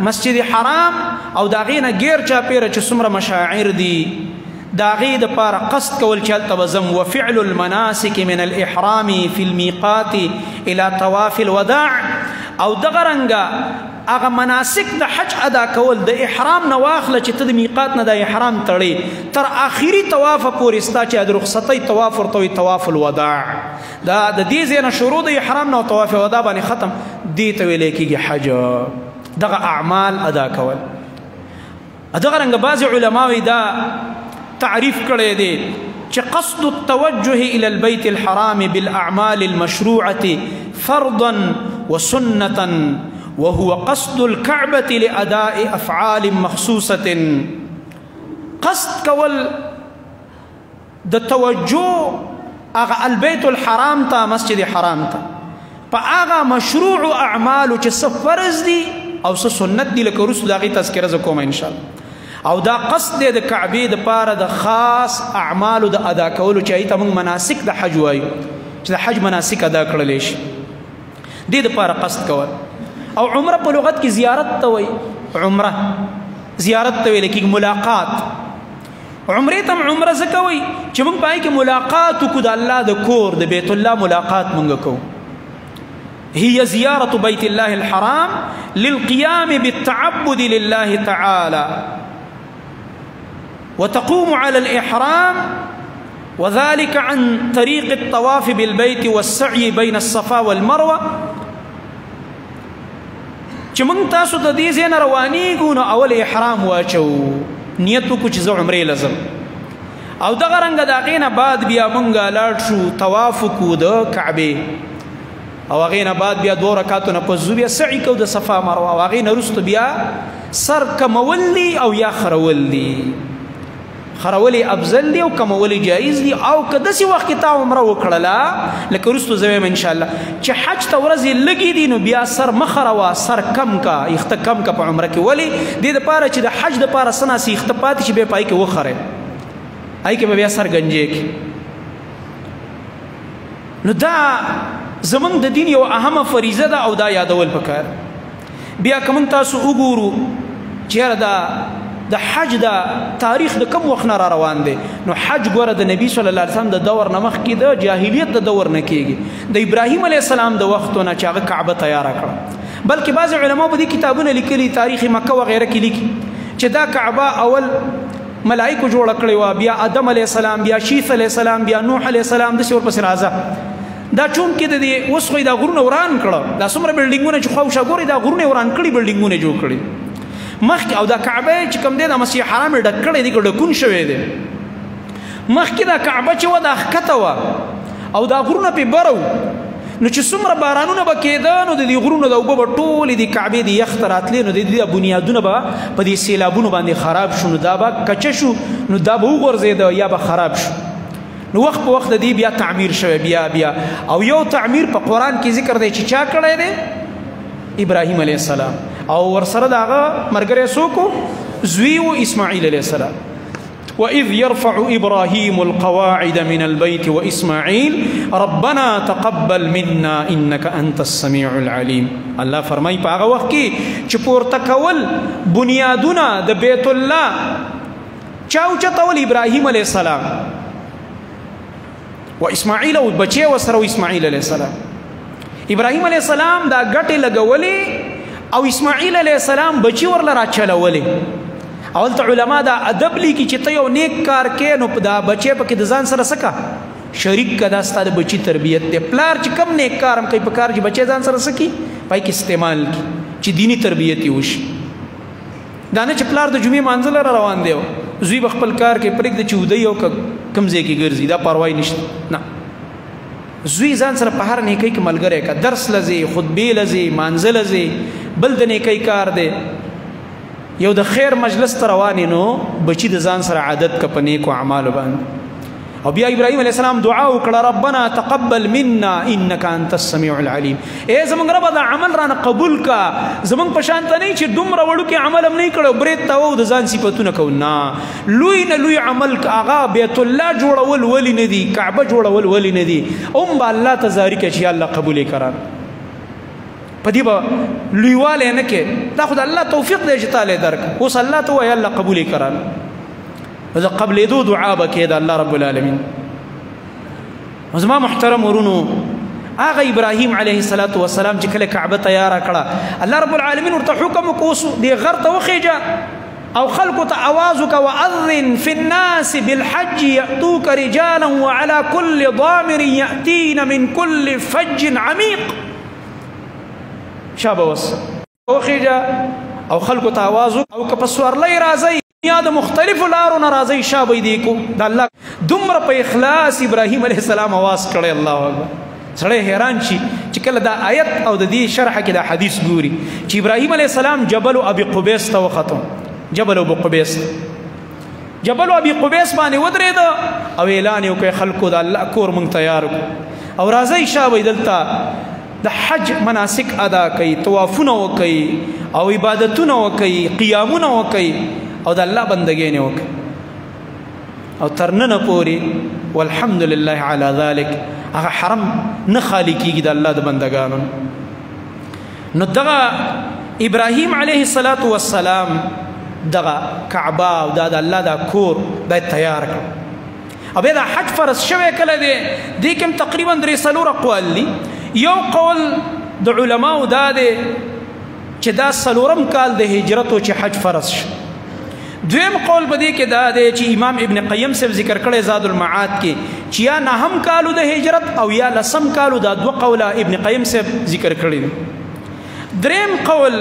مسجد حرام او د هغې نه ګیر چاپېره چې څومره مشاعر دي، د هغې دپاره قصد کول چې هلته به ځم. وفعل المناسک من الإحرام في الميقات إلى طواف الوداع، او دغه رنګه هغه مناسک د حج ادا کول د احرام نه واخله چې ته د میقات نه د احرام تړې تر آخري طواف پورې ستا چې د رخصتۍ طواف ورته وایي طواف الوداع، دا د دې ځای نه شروع د احرام نه طواف الوداع باندې ختم، دې ته ویلی کېږي حج. دغه اعمال ادا کول. دغه رنګه بعضې علماوې دا تعریف کړی دی چې قصد التوجه إلى البيت الحرام بالأعمال المشروعة فرضا وسنة، وهو قصد الكعبة لأداء أفعال مخصوصة. قصد کول د توجه هغه البيت الحرام ته، مسجد حرام ته، په هغه مشروع اعمالو چې څه فرض دي او څه سنت دي، لکه وروسته د هغې تذکره زه کوم ان شاء الله. او دا قصد دی د کعبې دپاره د خاص اعمالو د ادا کولو چې هغې ته موږ مناسک د حج وایو، چې د حج مناسک ادا کړلی شي، دې دپاره قصد کول. او عمره په لغت کې زیارت ته وایي، عمره زیارت ته ویل کېږي، ملاقات. عمرې ته هم عمره ځکه وایي چې موږ په هغې کې ملاقات وکړو د الله د کور، د بیت الله ملاقات موږ کوو. هي زیارة بیت الله الحرام للقيام بالتعبد لله تعالى، وتقوم على الإحرام، وذلك عن طريق الطواف بالبيت والسعي بين الصفا والمروة. چې موږ تاسو د دې ځای نه روانېږو نو اول احرام واچوو، نیت وکړو چې زه عمرې له ځم، او دغه رنګه د هغې نه بعد بیا موږ لاړ شو طواف وکړو د کعبې، او هغې نه بعد بیا دوه رکعاتو نه پس ځو بیا سعي کوو د صفا مروه، او هغې نه وروسته بیا سر کمول دي او یا خرول دي. خرول یې افضل دي او کمول یې جایز دي. او که داسې وخت کې تا عمره وکړله لکه وروسته زه وایم انشاءالله چې حج ته ورځې لږې دي، نو بیا سر مه خروه، سر کم کا، یخته کم کا په عمره کې. ولې؟ دې دپاره چې د حج دپاره څه ناڅه یخته پاتې شي، بیا په هغې کې وخرې، هغې کې به بیا سر ګنجې کړي. نو دا زمونږ د دین یو اهمه فریضه ده او دا یادول پکار. بیا که موږ تاسو وګورو چې یاره دا د حج د تاریخ د کم وخت نه را روان دی، نو حج ګوره د نبی صلی الله علیه وسلم د دور نه مخکې د جاهلیت د دور نه کېږي، د ابراهیم علیه السلام د وختونه چې هغه کعبه تیاره کړه. بلکې بعضې علماو په دې کتابونه لیکلي، تاریخ مکه وغیره کې لیکي چې دا کعبه اول ملائکو جوړه کړې وه، بیا آدم علیه السلام، بیا شیث علیه السلام، بیا نوح علیه السلام، داسې ورپسې راځه. دا چونکې د دې اوس خو یې دا غرونه وران کړه، دا څومره بلډینګونه چې خواوشا ګورې دا غرونه یې وران کړي، بلډینګونه جوړ کړي مخکې. او دا کعبه چې کوم دی دا مسجد حرام یې ډک کړی دی، که ډکون شوی دی. مخکې دا کعبه چې وه دا ښکته وه او دا غرونه پرې بره وو، نو چې څومره بارانونه به کېده نو د دې غرونو د اوبه به ټولې د کعبې د یخ ته راتلې، نو د دې بنیادونه به په دې سیلابونو باندې خراب شو، نو دا به کچه شو، نو دا به وغورځېده یا به خراب شو. نو وخت په وخت د دې بیا تعمیر شوی، بیا بیا. او یو تعمیر په قرآن کې ذکر دی چې چا کړی دی؟ ابراهیم علیه السلام، او ورسره د هغه ملګری څوک و؟ زوی و اسماعیل علیه السلام. وإذ يرفع إبراهيم القواعد من البيت وإسماعيل ربنا تقبل منا إنك أنت السميع العليم. الله فرمای په هغه وخت کې چې پورته کول بنیادونه د بیت الله چا اوچتول؟ ابراهیم علیه السلام و اسماعیل او بچی وسره اسماعیل علیه السلام. ابراهیم علیه السلام دا ګټې لګولې او اسماعیل علیه السلام بچی ورله راچلولې. اول ته علما دا ادب لیکي چې ته یو نیک کار کې نو دا بچی پکې د ځان سره سکه شریک که، دا ستا د بچي تربیت دی. پلار چې کم نیک کار هم کوي په کار چې بچی ځان سره سکی پای کې استعمال کی چې دیني تربیت یې وشي. دا نه چې پلار د جمعې مانځه لره روان دی زوی به خپل کار کې پرېږده چې ودی او کوم ځای کې ګرځي، دا پروا یې نشته. نه، زوی ځان سره په هر نیکۍ کې ملګری که، درس لځي، خطبې لځي، مانځه لځي، بل د نیکۍ کار دی، یو د خیر مجلس ته روان یې، نو بچی د ځان سره عادت که په نیکو اعمالو باندې. او بیا ابراهیم علیه السلام دعا وکړه، ربنا تقبل منا انک انت السمیع العلیم. ای زمونږ ربه دا عمل رانه قبول کا، زمونږ په شان ته نه چې دومره وړوکی عمل هم نه کړو برېت ته وو د ځان صفتونه کوو. نه، لوی نه لوی عمل هغه بیت الله جوړول ولې نه دي، کعبه جوړول ولې نه دي، هم به الله ته زاري کړي چې الله قبول یې کړه. په دې به لویوالی نه کې، دا خو د الله توفیق دی چې تا له درک. اوس الله ته وایي الله قبول یې کړه. د قبلېدو دعا به کې د الله رب العالمین. زما محترم ورونو، هغه ابراهیم علیه الصلاۃ والسلام چې کله کعبه تیار کړه، الله رب العالمین ورته حکم وکړ دی غر ته وخیجه او خلکو ته اواز وکړه، واذن فی الناس بالحج یاتوک رجالا وعلى كل ضامر یاتین من كل فج عمیق. شابه وس وخیجه او خلکو ته اواز او که په سوارلۍ راځئ یا د مختلفو لارو نه راځئ، شابه دې کو. د الله دومره په اخلاص ابراهیم علیه السلام اواز کړی، الله اکبر. سړی حیران شي چې کله دا آیت او د دې شرح کې دا حدیث ګوري چې ابراهیم علیه السلام جبل ابي قبیس ته وختو، جبل ابو قبیس، جبل ابي قبیس باندې ودرېد او اعلان یې وکړ خلکو د الله کور مونږ تیار کو او راځئ شابه دلته د حج مناسک ادا کوي، طوافونه وکوي او عبادتونه وکوي، قیامونه وکوي او د الله بندګۍ نه وکوي. او تر ننه پورې والحمد لله على ذلك هغه حرم نه خالي کیږي د الله د بندګانو. نو دغه ابراهیم علیه الصلاة والسلام دغه کعبه او دا د الله دا کور دا تیار کړ. او بیا دا حج فرض شوی کله دی، دې کې تقریبا درې څلور اقوال دي. یو قول د علماو دا دی چې دا څلورم کال د هجرت چې حج فرض شو. دویم قول په دې کې دا دی چې امام ابن قیم صاحب ذکر کړی زاد المعاد کې چې یا نهم کالو د هجرت او یا لسم کالو، دا دوه قوله ابن قیم صاحب ذکر کړی دي. دریم قول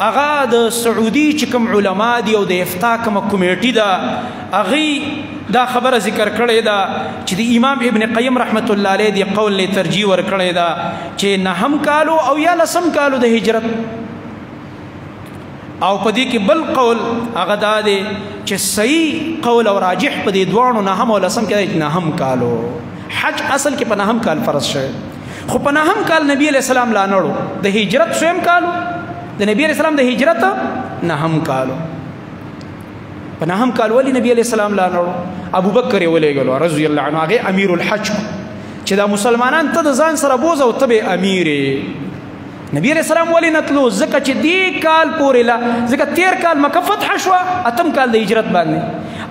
هغه د سعودي چې کوم علما دي او د افتا کومه کمیټي ده، هغوی دا خبره ذکر کړې ده چې د امام ابن قیم رحمت الله علیه دی قول له ترجیح ورکړې ده چې نهم کالو او یا لسم کالو د هجرت. او په دې کې بل قول هغه دا دی چې صحیح قول او راجح په دې دواړو نهم او لسم کې دی چې نهم کالو حج اصل کې په نهم کال فرض شوی، خو په نهم کال نبی علیہ السلام لا نړو د هجرت څویم کالو، د نبی علیہ السلام د هجرت نهم کالو، په نهم کال ولی نبی علیہ السلام لا نړو؟ ابو بکر یې ولېږلو رضی الله عنه، هغه امیر الحج چې دا مسلمانان ته د ځان سره بوزه او ته به امیر. نبی علیہ السلام ولی نتلو؟ ځکه چې دې کال پورې لا، ځکه تیر کال مکه فتح شوه اتم کال د هجرت باندې،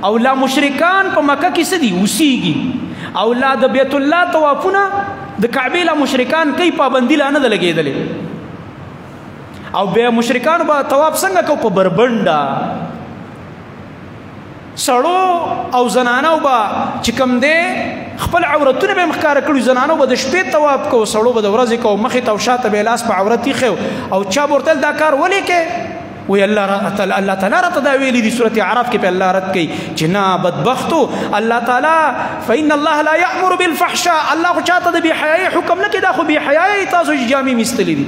او لا مشرکان په مکه کې څه دي اوسیږي، او لا د بیت الله طوافونه د کعبې لا مشرکان کوي، پابندي لا نه ده لګېدلې. او بیا مشرکانو به طواف څنګه کو؟ په بربنډه سړو او زنانو به چې کوم دی خپل عورتونه به ښکاره کړي، زنانو به د شپې طواف کو، سړو به د ورځې کو، مخې ته او شاته به لاس په عورت ایښی او چا به ورته دا کار ولې کې؟ وی الله الله تعالی راته دا ویلي دي سورة اعراف کې په الله رد کوي چې نه بدبختو الله تعالی فإن الله لا يأمر بالفحشاء، الله خو چاته د بې حیایۍ حکم نه کوي، دا خو بې حیایۍ تاسو چې جامې مستلې دي.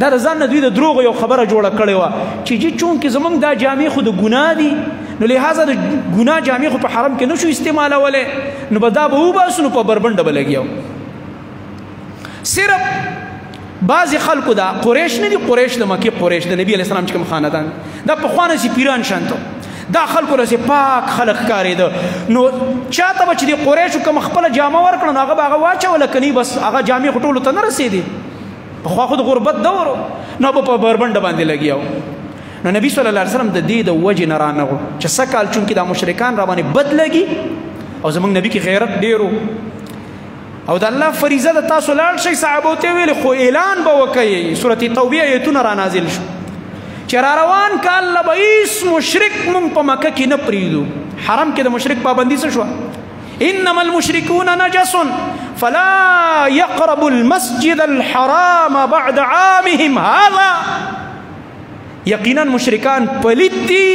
دا د ځان نه دوی د دروغو یو خبره جوړه کړې وه چې جی چونکې زمونږ دا جامې خو د ګناه دي، نو لهذا د ګناه جامې خو په حرم کې نشو استعمالولی، نو به دا به وباسو نو په بربنډه به لګیاو. صرف بعضې خلکو دا قریش نه دي، قریش د مکې قریش د نبی علیه السلام چې کوم خاندان دا پخوانه سي پیران شانته دا خلکو له پاک خلک ښکارېده، نو چاته به چې د قریشو کوم خپله جامه ورکړه نو هغه به هغه واچوله، که نه بس هغه جامې خو ټولو ته نه رسېدې، پخوا خو د غربت دور نو به په بربنډه باندې لګیاو. نو نبی صلی الله علیه وسلم د دې د وجې نه رانغو چې سږکال چونکې دا مشرکان را باندې بد لګي او زمونږ نبی کې غیرت ډېرو او د الله فریضه د تاسو لاړ شئ، صحابو ته ویل خو اعلان به وکړئ. سورة توبې آیتونه را نازل شو چې را روان کال له به هیڅ مشرک مونږ په مکه کې نه پرېږدو. حرم کې د مشرک پابندي څه شوه؟ انما المشركون نجس فلا يقرب المسجد الحرام بعد عامهم هذا. یقینا مشرکان پلیت دي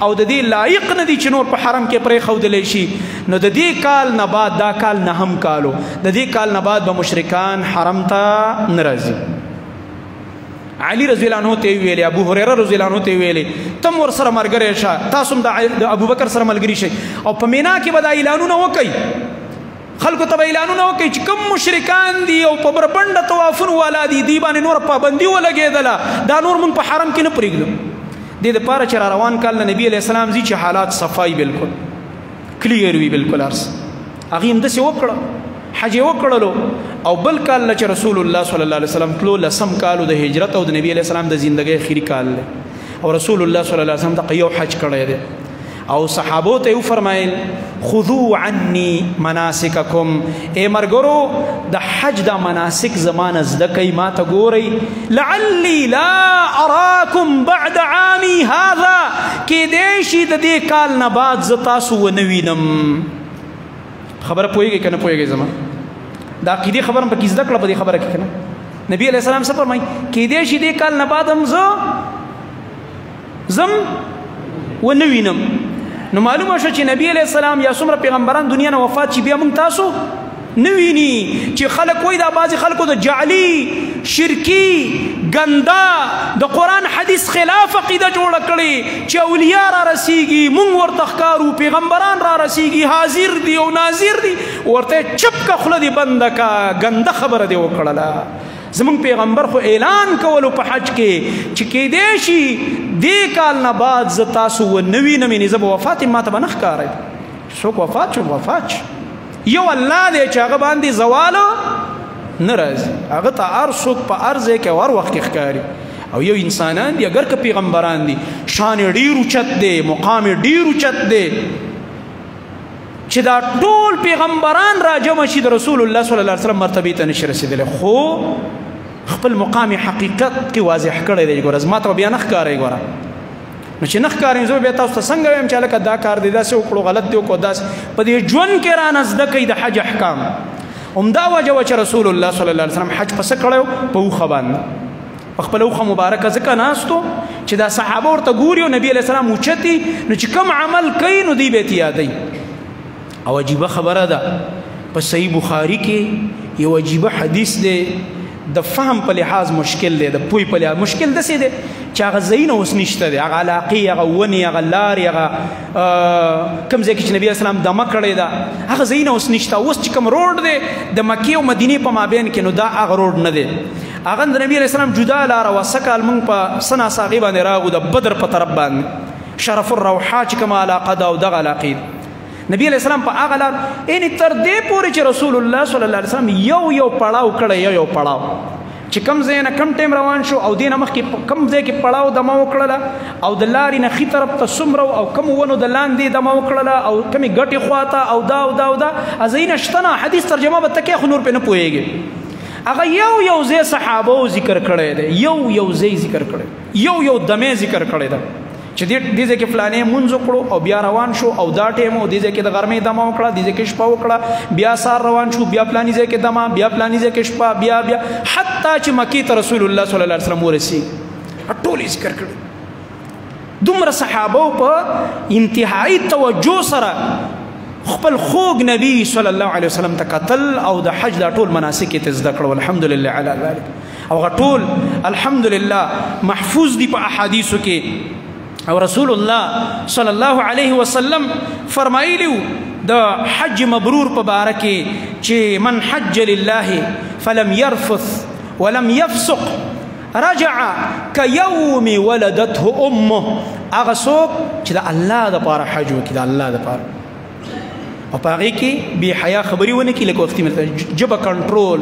او د دې لایق نه دي چې نور په حرم کې پرې ښودلی شي. نو د دې کال نه بعد، دا کال نهم کالو، د دې کال نه بعد به مشرکان حرم ته نه راځي. علی رضی الله عنه ته ویلې، ابو هريره رضی الله عنه ته ویلې، تم ور سره ملګری شه، تاسو هم د ابوبکر سره ملګری شئ او په مینا کې به دا اعلانونه وکئ، خلکو ته به اعلانونه وکړي چې کوم مشرکان دي او په بربنډه طوافونو والا دي، دوی باندې نوره پابندي ولګېدله، دا نور مونږ په حرم کې نه پرېږدو. دې دپاره چې را روان کال له نبي علیه السلام ځي چې حالات صفای بالکل کلیر وي، بالکل هر څه. هغې هم داسې وکړه، حج یې وکړلو. او بل کال له چې رسول الله صلی الله علیه وسلم تلو، لسم کالو د هجرت او د نبي علیه السلام د زندګۍ اخري کال دی، او رسول الله صلی الله علیه وسلم دغه یو حج کړی دی. او صحابو ته وفرمایل خذو عني مناسککم، اے مرګرو د حج دا مناسک زمانه زده کوي، ما ته ګورئ، لعلی لا اراکم بعد عامي هذا، کېدای شي د دې کال نه بعد زه تاسو ونه وینم. خبره پوهېږئ که نه پوهېږئ؟ زما د عقیدې خبره هم پکې زده کړه په دې خبره کې که نه؟ نبی علیه السلام څه فرمایي؟ کېدای شي دې کال نه بعد هم زه زم ونه وینم. نو معلومه شو چې نبی علیه السلام یا څومره پیغمبران دنیا نه وفات چې بیا موږ تاسو نه ویني. چې خلک وایي دا بعضې خلکو د جعلي شرکی ګنده د قرآن حدیث خلاف عقیده جوړه کړې چې اولیاء را رسیږي، مونږ ورته ښکارو، پیغمبران را رسیږي، حاضر دي او ناظر دي، ورته چپ که خوله دې بنده که، ګنده خبره دې وکړله. زمونږ پیغمبر خو اعلان کولو په حج کې چې کېدای شي دې کال نه بعد زه تاسو ونه وینم، یعنې زه به وفات یم، ما ته به نه ښکارئ. څوک وفات شو وفات شو، یو الله دی چې هغه باندې زوال نه راځي، هغه ته هر څوک په هر ځای کې هر وخت کې ښکاري. او یو انسانان دي اګر که پیغمبران دي، شان یې ډېر اوچت دی، مقام یې ډېر اوچت دی، چې دا ټول پیغمبران را جمع شي د رسول الله صلی الله علیه وسلم مرتبې ته نشي رسېدلی، خو خپل مقام حقیقت کې واضح کړی دی. ګوره زما ته بیا نه ښکاري، ګوره نو چې نه ښکاري زه بیا تاسو ته څنګه وایم چې هلکه دا کار دی داسې وکړو، غلط دی وکړو، داسې په دې ژوند کې را نه زده کوي د حج احکام. همدا وجه وه چې رسول الله صلی الله علیه وسلم حج په څه کړی و؟ په اوښه باندې، په خپله اوښه مبارکه ځکه ناست و چې دا صحابه ورته ګوري او نبی علیه السلام اوچتي، نو چې کوم عمل کوي نو دوی به یې یادوي. او عجیبه خبره ده، په صحیح بخاری کې یو عجیبه حدیث دی، د فهم په لحاظ مشکل دی، د پوی په لحاظ مشکل داسې دی چې هغه ځایونه اوس نشته دی، هغه علاقې، هغه ونې، هغه لارې، هغه کوم ځای کې چې نبی اسلام دمه کړې ده هغه ځایونه اوس نشته. اوس چې کوم روډ دی د مکې او مدینې په مابین کې، نو دا هغه روډ نه دی، هغه د نبی علیه السلام جدا لاره وه. سږکال موږ په څه ناڅه هغې باندې راغو د بدر په طرف باندې، شرف الروحا چې کومه علاقه ده او دغه علاقې نبی علیه السلام په هغه لار، یعنې تر دې پورې چې رسول الله صلی الله علیه وسلم یو یو پړاو کړی، یو یو پړاو چې کم ځای نه کم ټایم روان شو او دې نه مخکې کم ځای کې پړاو دمه وکړله او د لارې نه ښي طرف ته څومره او کم ونو د لاندې دمه وکړله او کمې ګټې خواته او دا او دا او دا ځایونه شته نه، حدیث ترجمه به ته کوې خو نور پرې نه پوهېږې. هغه یو یو ځای صحابو ذکر کړی دی، یو یو ځای ذکر کړی، یو یو دمې ذکر کړی ده چې دې ځای کې فلانې مونځ وکړو او بیا روان شو او دا ټایم او دې ځای کې د غرمې دمه وکړه، دې ځای کې شپه وکړه، بیا سهار روان شو، بیا فلاني ځای کې دمه، بیا فلاني ځای کې شپه، بیا بیا حتی چې مکې ته رسول الله صلی الله علیه وسلم ورسي، ټول یې ذکر کړي. دومره صحابو په انتهایی توجه سره خپل خوږ نبی صلی الله علیه وسلم ته کتل او د حج دا ټول مناسک یې ته زده کړو، الحمدلله علی ذلک. او هغه ټول الحمدلله محفوظ دي په احادیثو کې. او رسول الله صلی الله علیه وسلم فرمایلی د حج مبرور په باره کې چې من حج لله فلم يرفث ولم يفسق رجع كيوم ولدته امه. هغه څوک چې د الله دپاره حج وکړي، د الله دپاره، او په هغې کې بې حیا خبرې ونه کړي، لکه وختي مې ژبه کنټرول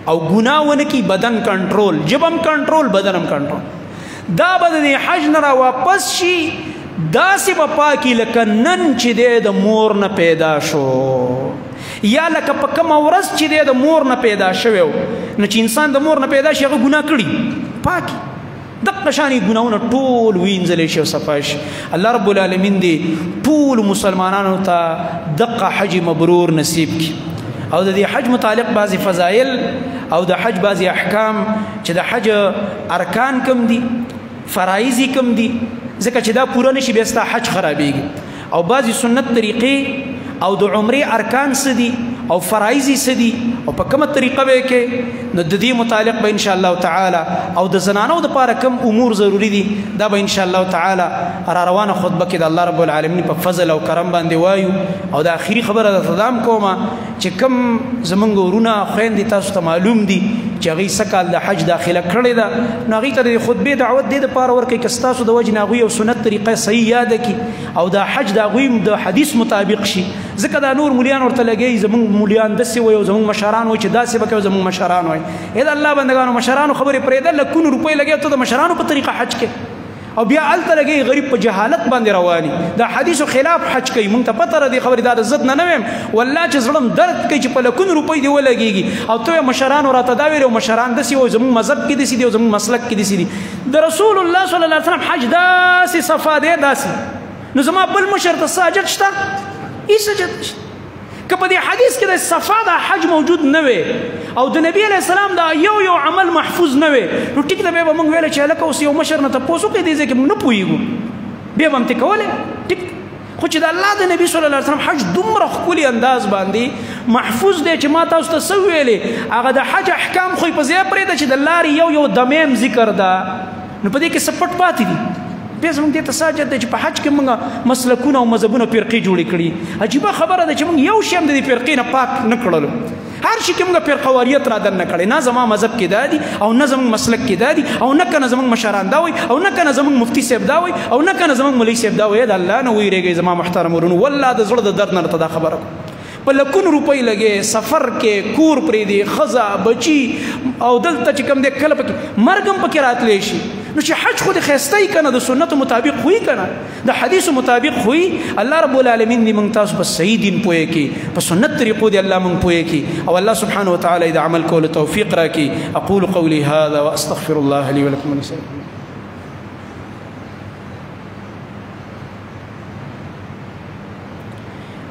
او ګناه ونه کړي، بدن کنټرول، ژبه هم کنټرول، بدن هم کنټرول، دا به د دې حج نه را واپس شي داسې به پاکي لکه نن چې دی د مور نه پیدا شو، یا لکه په کومه ورځ چې دی د مور نه پیدا شوی و. نو چې انسان د مور نه پیدا شي هغه ګناه کړي، پاکي دقه شانې ګناهونه ټول وینځلی شي او صفا شي. الله رب العالمین دې ټول مسلمانانو ته دقه حج مبرور نصیب کړي. او د دې حج متعلق بعضې فضایل او د حج بعضې احکام چې د حج ارکان کم دي، فرایض یې کم دي، ځکه چې دا پوره نشي بیا ستا حج خرابېږي، او بعضې سنت طریقې او د عمرې ارکان څه دي او فرایض یې څه دي او په کومه طریقه به یې کوې، نو د دې متعلق به ان شاء الله تعالی او د زنانو دپاره کوم امور ضروري دي دا به ان شاء الله تعالی را روانه خطبه کې د الله رب العالمین په فضل او کرم باندې وایو. او د اخري خبره درته دا هم کومه چې کوم زمونږ ورونه خویندې تاسو ته معلوم دي چې هغوی سږکال د حج داخله کړې ده، نو هغوی ته د خطبې دعوت دې دپاره ورکړئ که ستاسو د وجې نه هغوی یو سنت طریقه صحیح یاده کړي او دا حج د هغوی د حدیث مطابق شي. ځکه دا نور مولیان ورته لګوي، زمونږ مولیان داسې وایي او زمونږ مشران وایي چې داسې به کوي، زمونږ مشران وایي. ای د الله بندګانو، مشرانو خبرې پرېږده، لکونو روپۍ لګوي، ته د مشرانو په طریقه حج کې. او بیا هلته لګي غریب په جهالت باندې رواني، د حدیثو خلاف حج کوي. مونږ ته پته را دي خبرې، دا د زد نه نه ویم والله چې زړه م درد کوي چې په لکونو روپۍ دې ولګېږي. او ته مشرانو راته دا ویلي، مشران داسې وایي، زموږ مذهب کې داسې دي او زموږ مسلک کې داسې دي. د رسول الله صلی الله علیه وسلم حج داسې صفا دی داسې، نو زما بل مشر ته څه حاجت شته؟ هېڅ حاجت نشته. که په دې حدیث کې د صفا د حج موجود نه وي او د نبی علیه السلام دا یو یو عمل محفوظ نه وي، نو ټیک ده بیا به موږ ویل چې هلکه اوس یو مشر نه تپوس وکړئ، دې ځای کې موږ نه پوهېږو، بیا به هم ترې کولی. ټیک، خو چې د الله د نبی صلی الله علیه وسلم حج دومره ښکلي انداز باندې محفوظ دی چې ما تاسو ته څه ویلې، هغه د حج احکام خو یې په ځای پرېږده چې د لارې یو یو دمیم ذکر ده، نو په دې کې څه پټ پاتې دي. بیا زموږ دې ته څه حاجت دی چې په حج کې موږ مسلکونه او مذهبونه فرقې جوړې کړي؟ عجیبه خبره ده چې موږ یو شی هم د دې فرقې نه پاک نه کړلو. هر شي کې موږ فرقواریت را دننه کړی، نه زما مذهب کې دا دي او نه زموږ مسلک کې دا دي او نه کنه زموږ مشران دا وایي او نه کنه زموږ مفتي صاحب دا وایي او نه کنه زموږ مولوي صاحب دا وایي. د الله نه ویرېږئ زما محترم ورونو، والله د زړه د درد نه راته دا خبره کوم. په لکونو روپۍ لګې، سفر کې، کور پرېږدي، ښځه بچي او دلته چې کوم دی کله پکې مرګ هم پکې راتلی شي. نو چې حج خو دې ښایسته یي که نه، د سنتو مطابق خو یي که نه، د حدیثو مطابق خو یي. الله رب العالمین دې موږ تاسو په صحیح دین پوه کړي، په سنت طریقو دې الله موږ پوه کړي، او الله سبحانه وتعالی د عمل کولو توفیق راکړي. اقول قولي هذا واستغفر الله لي ولكم ولسائر.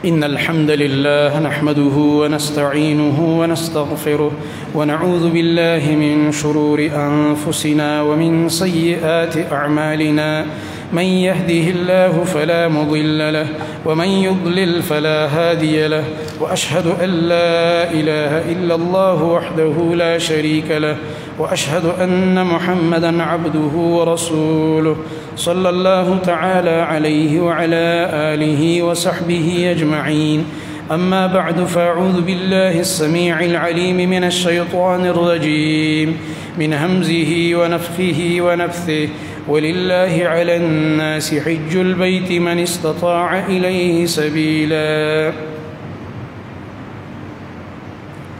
إن الحمد لله نحمده ونستعينه ونستغفره ونعوذ بالله من شرور أنفسنا ومن سيئات أعمالنا، من يهده الله فلا مضل له ومن يضلل فلا هادي له، وأشهد أن لا إله إلا الله وحده لا شريك له، وأشهد أن محمدا عبده ورسوله صلى الله تعالى عليه وعلى آله وصحبه أجمعين. أما بعد، فأعوذ بالله السميع العليم من الشيطان الرجيم من همزه ونفخه ونفثه، ولله على الناس حج البيت من استطاع إليه سبيلا.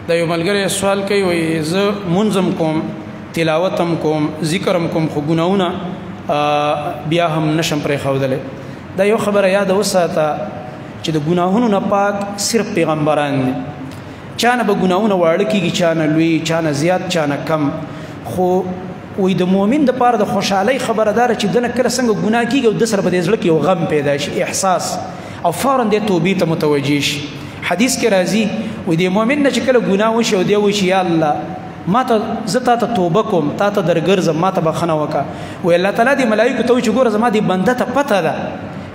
دا یو ملګری سوال کوي، وایي زه منظم کوم، تلاوت هم کوم، ذکر هم کوم، خو ګناهونه بیا هم نشم پرېښودلی. دا یو خبره یاده وساته چې د ګناهونو نه پاک صرف پیغمبران دي. چا نه به ګناهونه واړه کېږي، چا نه لوی، چا نه زیات، چا نه کم. خو وایي د مؤمن دپاره د خوشحالۍ خبره دا ده چې ده نه کله څنګه ګناه کېږي او ده سره په دې زړه کې یو غم پیدا شي، احساس، او فوراً دې توبې ته متوجه شي. حدیث کې راځي وایي د مؤمن نه چې کله ګناه وشي او دی وایي چې یا الله ما ته، زه تا ته توبه کوم، تا ته درګرځم، ما ته بخښنه وکړه. وایي الله تعالی دې ملایکو ته وایي چې ګوره زما دې بنده ته پته ده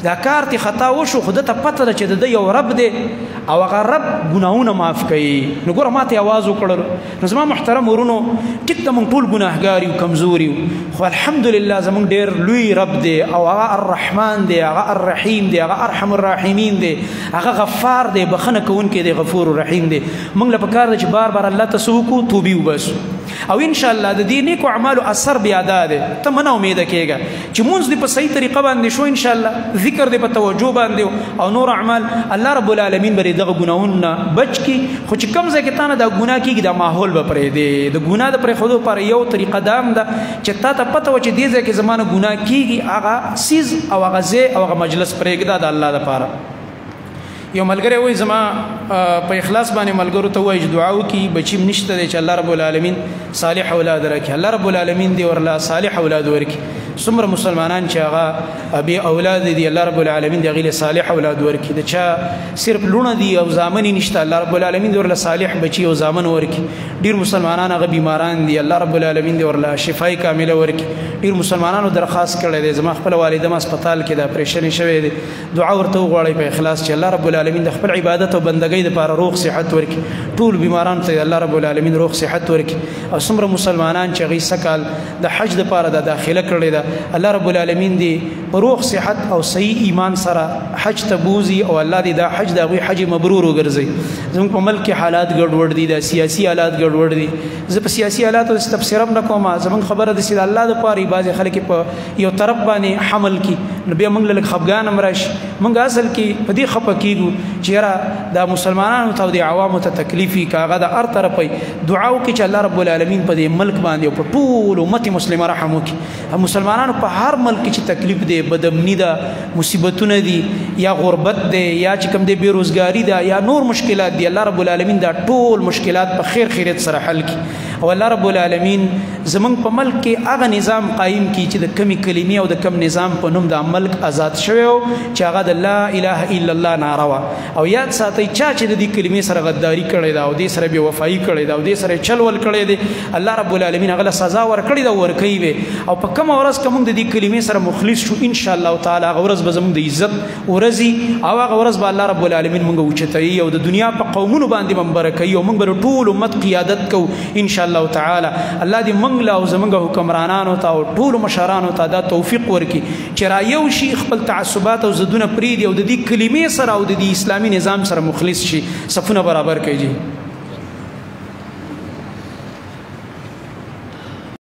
دا کار ته خطا وشو، خو ده ته پته ده چې د ده یو رب دی او هغه رب ګناهونه معاف کوي، نو ګوره ما ته اواز وکړلو. نو زما محترم ورونو، ټیک ته موږ ټول ګناهګار یو، کمزور یو، خو الحمدلله زموږ ډېر لوی رب دی او هغه الرحمن دی، هغه الرحیم دی، هغه ارحم الراحمین دی، هغه غفار دی، بخښنه کوونکی دی، غفور الرحیم دی. موږ له پکار ده چې بار بار الله ته څه وکړو؟ توبې وباسو. او ان شاء الله د دې نیکو اعمالو اثر بیا دا دی، ته مه ناامیده کېږه چې مونځ دې په صحیح طریقه باندې شو، ان شاء الله ذکر دې په توجه باندې او نور اعمال، الله رب العالمین به دې دغه ګناهونه بچ کړي. خو چې کوم ځای کې تا نه دا ګناه کېږي، دا ماحول به پرېږدې. د ګناه د پرېښودو لپاره یو طریقه دا هم ده چې تا ته پته وه چې دې ځای کې زما نه ګناه کېږي، هغه څیز او هغه ځای او هغه مجلس پرېږده د الله دپاره. یو ملګری وایي زما په اخلاص باندې ملګرو ته وایي چې دعا وکړي، بچي م نشته دی چې الله رب العالمین صالح اولاد راکړي. الله رب العالمین دې ورله صالح اولاد ورکړي. څومره مسلمانان چې هغه بې اولاد دي، الله رب العالمین دې هغوی له صالح اولاد ورکړي. د چا صرف لوڼه دي او زامن یې نشته، الله رب العالمین دې ورله صالح بچي او زامن ورکړي. ډېر مسلمانان هغه بیماران دي، الله رب العالمین دې ورله شفای کامله ورکړي. ډېر مسلمانانو درخواست کړی دی، زما خپله والده ما هسپتال کې ده، اپرېشن یې شوی دی، دعا ورته وغواړئ په اخلاص چې الله رب العالمین د خپل عبادت او بندګۍ دپاره روغ صحت ورکړي. ټول بیمارانو ته الله رب العالمین روغ صحت ورکړي. او څومره مسلمانان چې هغوی سږکال د حج دپاره د داخله کړې ده، الله رب العالمین دې په روغ صحت او صحیح ایمان سره حج ته بوځي او الله دې دا حج د هغوی حج مبرور وګرځوي. زموږ په ملک کې حالات ګډوډ دي، دا سیاسي حالات ګډوډ دي. زه په سیاسي حالاتو داسې تبصره هم نه کوم، زموږ خبره داسې د الله دپاره وي. بعضې خلک یې په یو طرف باندې حمل کړي، نو بیا موږ له لږ خفګان هم راشي. موږ اصل کې په دې خفه کېږو چې یاره دا مسلمانانو ته او د عوامو ته تکلیف وي، که هغه د هر طرف وي. دعا وکړي چې الله رب العالمین په دې ملک باندې او په ټول امت مسلمه رحم وکړي. مسلمانانو په هر ملک کې چې تکلیف دی، بدامنی ده، مصیبتونه دي، یا غربت دی، یا چې کوم دی بیروزګاری ده، یا نور مشکلات دي، الله رب العالمین دا ټول مشکلات په خیر خیریت سره حل کړي. او الله رب العالمین زمونږ په ملک کې هغه نظام قائم کړي چې د کمی کلمې او د کم نظام په نوم د ملک آزاد شوی، چې هغه د لا اله الا الله نعره وه. او یاد ساتئ، چا چې د دې کلمې سره غداري کړې ده او دې سره بې وفایي کړې ده او دې سره چل ول کړی دی، الله رب العالمین هغه له سزا ورکړې ده، ورکوي به. او په کومه ورځ که موږ د دې کلمې سره مخلص شو، ان شاء الله تعالی هغه ورځ به زموږ د عزت ورځي، او هغه ورځ به الله رب العالمین موږ اوچتوي او د دنیا په قومونو باندې منبر کوي، او موږ به ټول امت قیادت کوو ان شاء الله تعالی. الله دې موږ له او زموږ حکمرانانو ته او ټول مشرانو ته دا توفیق ورکړي چې را یو شي، خپل تعصبات او ضدونه پرېږدي او د دې کلمې سره او د دې اسلامي نظام سره مخلص شي، صفونه برابر کړي.